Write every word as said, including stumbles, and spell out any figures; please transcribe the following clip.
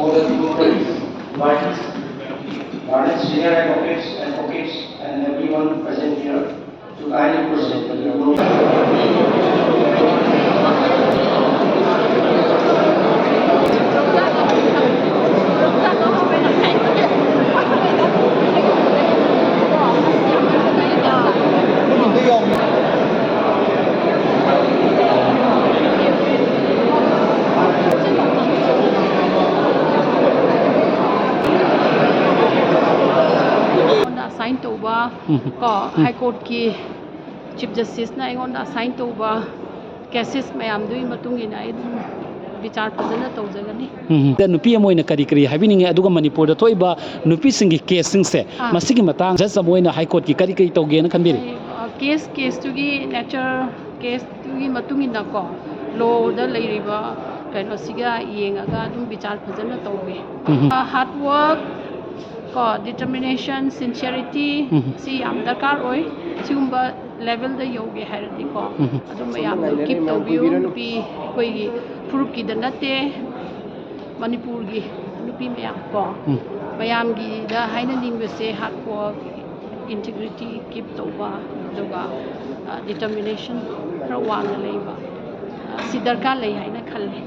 Learned senior advocates, advocates, and everyone present here to kindly proceed with the ꯑꯩꯉꯣꯟꯗ ꯑꯁꯥꯏꯟ ꯇꯧꯕ, ꯎꯝ꯫ ꯀꯣ, ꯎꯝ꯫ ꯍꯥꯏ ꯀꯣꯔꯠꯀꯤ chief ꯖꯁꯇꯤꯁꯅ ꯑꯩꯉꯣꯟꯗ ꯑꯁꯥꯏꯟ ꯇꯧꯕ ꯀꯦꯁꯦꯁ ꯃꯌꯥꯝꯗꯨꯒꯤ ꯃꯇꯨꯡ ꯏꯟꯅ ꯑꯩ ꯑꯗꯨꯝ ꯕꯤꯆꯥꯔ ꯐꯖꯅ ꯇꯧꯖꯒꯅꯤ꯫ ꯎꯝ꯫ ꯅꯨꯄꯤ ꯑꯃ ꯑꯣꯏꯅ ꯀꯔꯤ ꯀꯔꯤ ꯍꯥꯏꯕꯤꯅꯤꯡꯉꯤ, ꯑꯗꯨꯒ ꯃꯅꯤꯄꯨꯔꯗ ꯊꯣꯛꯏꯕ ꯅꯨꯄꯤꯁꯤꯡꯒꯤ ꯀꯦꯁꯁꯤꯡꯁꯦ, ꯑꯥ꯫ ꯃꯁꯤꯒꯤ ꯃꯇꯥꯡ ꯖꯁ ꯑꯃ ꯑꯣꯏꯅ ꯍꯥꯏ ꯀꯣꯔꯠꯀꯤ ꯀꯔꯤ ꯀꯔꯤ ꯇꯧꯒꯦꯅ ꯈꯟꯕꯤꯔꯤ? ꯑꯩ, ꯑ, ꯀꯦꯁ, ꯀꯦꯁꯇꯨꯒꯤ ꯅꯦꯆꯔ, ꯀꯦꯁꯇꯨꯒꯤ ꯃꯇꯨꯡ ꯏꯟꯅꯀꯣ, ꯂꯣꯗ ꯂꯩꯔꯤꯕ ꯀꯩꯅꯣꯁꯤꯒ ꯌꯦꯡꯉꯒ ꯑꯗꯨꯝ ꯕꯤꯆꯥꯔ ꯐꯖꯅ ꯇꯧꯋꯦ꯫ ꯎꯝ꯫ ꯑ, ꯍꯥꯔꯗ ꯋꯥꯔꯛ, ꯀꯣ, ꯗꯤꯇꯔꯃꯤꯅꯦꯁꯟ, ꯁꯤꯟꯁꯤꯌꯔꯤꯇꯤ, ꯎꯝ꯫ ꯁꯤ ꯌꯥꯝ ꯗꯔꯀꯥꯔ ꯑꯣꯏ꯫ ꯁꯤꯒꯨꯝꯕ ꯂꯦꯚꯦꯜꯗ ꯌꯧꯒꯦ ꯍꯥꯏꯔꯗꯤꯀꯣ, ꯎꯝ꯫ ꯑꯗꯨ ꯃꯌꯥꯝꯗꯣ ꯀꯤꯞ ꯇꯧꯕꯤꯌꯨ꯫ ꯅꯨꯄꯤ ꯑꯩꯈꯣꯏꯒꯤ ꯐꯨꯔꯨꯞꯀꯤꯗ ꯅꯠꯇꯦ, ꯃꯅꯤꯄꯨꯔꯒꯤ ꯅꯨꯄꯤ ꯃꯌꯥꯝ ꯀꯣ, ꯎꯝ꯫ ꯃꯌꯥꯝꯒꯤꯗ ꯍꯥꯏꯅꯅꯤꯡꯕꯁꯦ ꯍꯥꯔꯗ ꯋꯥꯔꯛ, ꯏꯟꯇꯤꯒ꯭ꯔꯤꯇꯤ ꯀꯤꯞ ꯇꯧꯕ, ꯑꯗꯨꯒ, ꯑ, ꯗꯤꯇꯔꯃꯤꯅꯦꯁꯟ ꯈꯔ ꯋꯥꯡꯅ ꯂꯩꯕ, ꯑ, ꯁꯤ ꯗꯔꯀꯥꯔ ꯂꯩ ꯍꯥꯏꯅ ꯈꯜꯂꯦ꯫